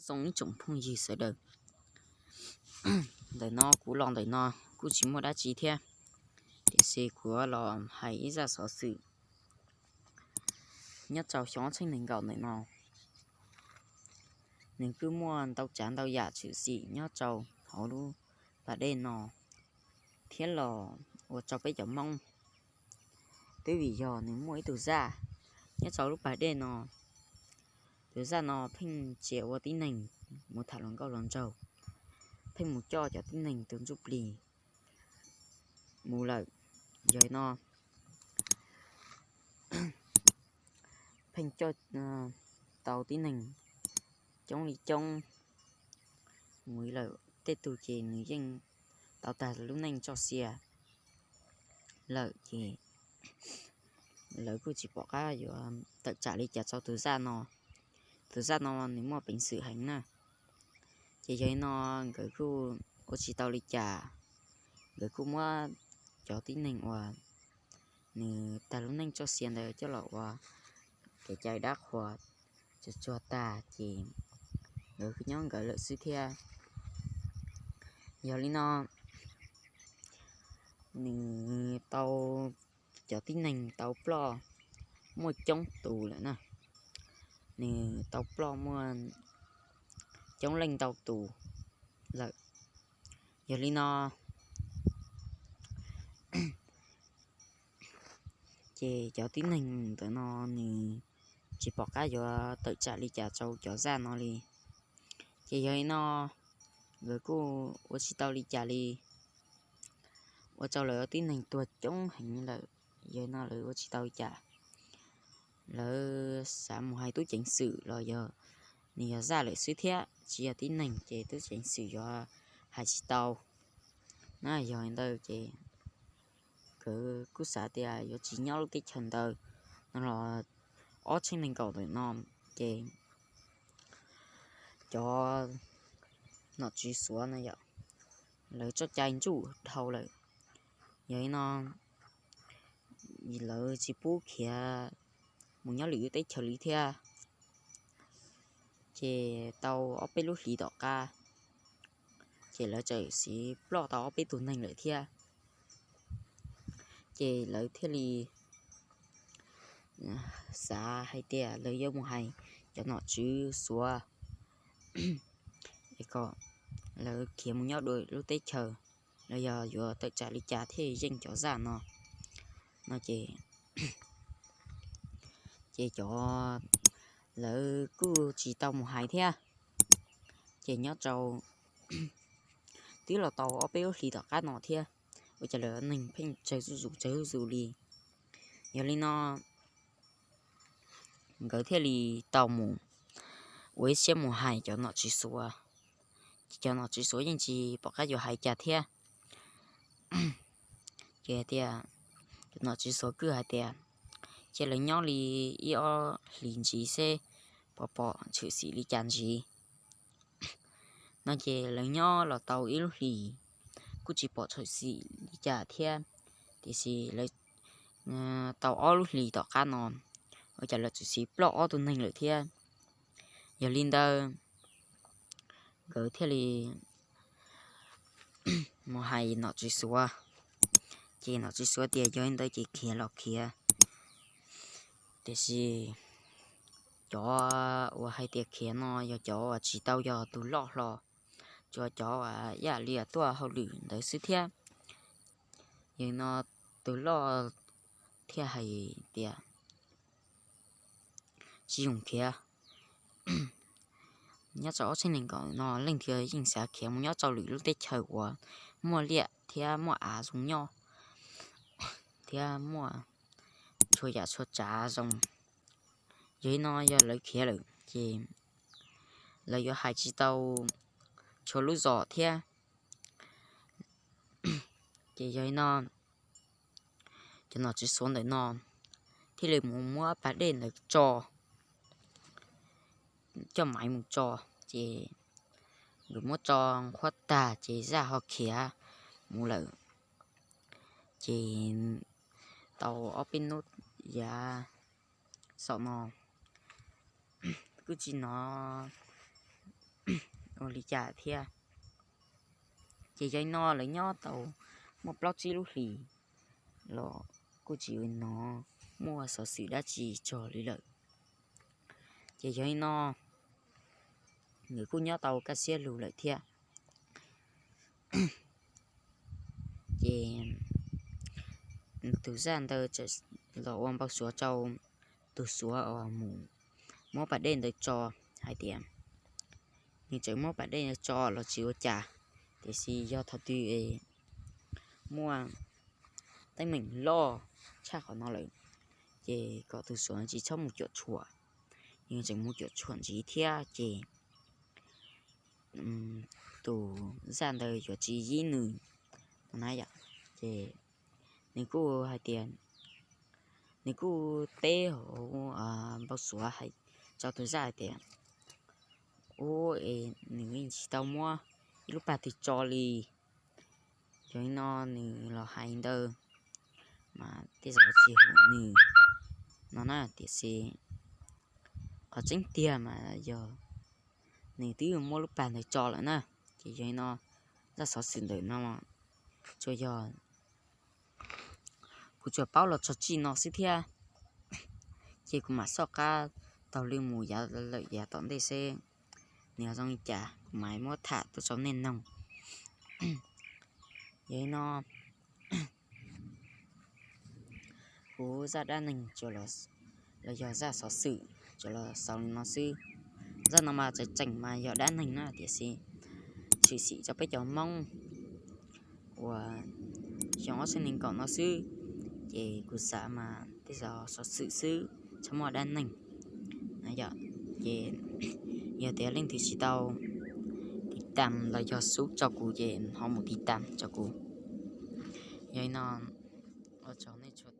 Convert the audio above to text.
txooj ib tsoom phooj ywg sawv daws. Ntawm no kuv los ntawm no kuj tsis muaj dab tsi thiab, tiam sis kuv los hais ib zaj xov xwm nyob rau xyoo ob txhiab nees nkaum ntawm no. Nws kuj muaj ntau tsav ntau yam tshwm sim nyob rau hauv lub pas dej no thiab los ua rau peb cov Hmoob, twb vim yog nws muaj ib tug zaj nyob rau lub pas dej no. Tus zaj no pheej tsis ua tib neeg mus tham hluas nkauj hluas nraug, pheej mus coj cov tib neeg tus ntsuj plig mus lawm. Yog li no pheej coj tau tib neeg coob li coob mus lawm, tej tug ces nws yeej tau tag lub neej txoj sia lawm ces lawv kuj tsis pom qab yuav tawm tsam li cas rau tus zaj no. Tus zaj no nws muaj peev xwm heev na, ces yog li no nkawd kuj ua tsis tau li cas. Nkawd kuj muab cov tib neeg uas nws tag lub neej txoj sia ntawd coj los ua kev cai dab qhuas tsuag tsuag tag ces nkawd kuj nyob nkawd lawm xwb thiab. Yog li no nws tau, cov tib neeg tau ploj muaj coob tus lawm na, nws tau ploj muaj coob leej ntau tus lawm. Yog li no ces cov tib neeg ntawm no nws tsis pom qab yuav tawm tsam li cas rau cov zaj no li. Ces yog li no nkawd kuj ua tsis tau li cas li, ua rau lawv tib neeg tuag coob heev lawm. Yog li no lawv ua tsis tau li cas, lawv xav mus hais tub ceev xwm los yog nws yog zaj lawm xwb thiab tsis yog tib neeg ces tub ceev xwm yuav hais tsis tau na. Yog li ntawd ces nkawd kuj xav tias yuav tsis nyob lub teb chaws ntawd no los ob txhiab nees nkaum ntawm no ces cov nom tswv Suav no yom, lawv txoj cai ntsuj dhau lawm. Yog li no lawv tsis pub khiav mus nyob lwm lub teb chaws li thiab. Ces tau ob peb lub hlis tom qab ces lawv txawm xiv ploj tau ob peb tug neeg lawm thiab. Ces lawv thiaj li xav hais tias lawv yuav mus hais cov nom tswv Suav es kom lawv khiav mus nyob dua lub teb chaws los yog yuav tawm tsam li cas thiaj yeej cov zaj no. No ces, ces cov, lawv kuj tsis tau mus hais thiab. Ces nyob rau twb los tau ob peb lub hlis tom qab no thiab, ua cas lawv neeg pheej tsawg zuj zus tsawg zuj zus li. Yog li no nkawd thiaj li tau mus ua ib siab mus hais cov nom tswv Suav. Ces cov nom tswv Suav yeej tsis pom qab yuav hais cas thiab. Ces tias, cov nom tswv Suav kuj hais tias cia lawv nyob li ib ob hlis ntxiv seb puas pom tshwm sim li cas ntxiv. No ces lawv nyob los tau ib lub hlis kuj tsis pom tshwm sim li cas thiab. Tiam sis lawv tau ob lub hlis tom qab no ua cas lawv txawm xiv ploj ob tug neeg lawm thiab. Yog li ntawd nkawd thiaj li mus hais nom tswv Suav. Ces nom tswv Suav tias yog li ntawd ces khiav los khiav. Tiam sis cov uas hais tias khiav no yog cov uas tsis tau yog tus loj hlo, tsuas cov uas ib yam li tuaj hauj lwm ntawd xwb thiab. Yog li no tus loj thiaj hais tias tsis zoo khiav. Nyob rau ob txhiab nees nkaum no leej twg yeej xav khiav mus nyob rau lwm lub teb chaws uas muaj liaj thiab muaj av zoo nyob thiab muaj txhua yam txhua tsav zoo. Yog li no yog lawv khiav lawm ces lawv yuav hais tsis tau txhua lub zos thiab. Ces yog li no cov nom tswv Suav ntawm no thiaj li mus muab pas dej ntawd tso, coj maiv mus tso, ces nkawd muab tso nqhuab tag ces zaj ho khiav mus lawm. Ces tau ob peb hnub yav saum no kuj tsis hnov ua li cas thiab. Ces yog li no lawv nyob tau muaj plaub tsib lub hlis los kuj tsis hnov muaj xov xwm dab tsi txog li lawm. Ces yog li no nws kuj nyob tau kaj siab lug lawm thiab. Ces tus zaj ntawd los ua npau suav rau tus suav uas mus muab pas dej ntawd tso hais tias nws tseem muab pas dej ntawd tso los tsis ua cas, tiam sis yog thaum twg muaj teeb meem loj tshaj qhov no lawm ces kom tus suav tsis txhob mus cuam tshuam, yog tseem mus cuam tshuam ntxiv thiab ces tus zaj ntawd yuav tsis yib nws no na yom. Ces nws kuj hais tias, nws kuj teb hauv npau suav hais rau tus zaj hais tias, ub, nws yeej tsis tau muab ib lub pag twg tso li. Yog li no nws los hais ntawd mas tej zaum tsis haum nws no na, tiam sis qhov tseeb tiag mas yog nws twb muab lub pag ntawd tso lawm na. Ces yog li no zaj xov xwm ntawm no tsuas yog kuv tsuas paub los txog txij no xwb thiab. Ces kuv mam soj qab taug li mus yav lawm yav tom ntej seb nws zoo li cas kuv mam muab tham tuaj rau nej mloog. Yog li no kuv zaj dab neeg los yog zaj xov xwm tsuas los xaus li no xwb. Zaj no mas tseem tseem mas yog dab neeg na, tiam sis tshwm sim rau peb cov Hmoob uas xyoo ob txhiab nees nkaum no xwb, ces kuv xav mas tej zaum xov xwm xwb tsis muaj dab neeg. Ces yog tias leej twg tsis tau tiv tam los yog sub rau kuv ces ho mus tiv tam rau kuv. Yog li no ua tsaug nej txhua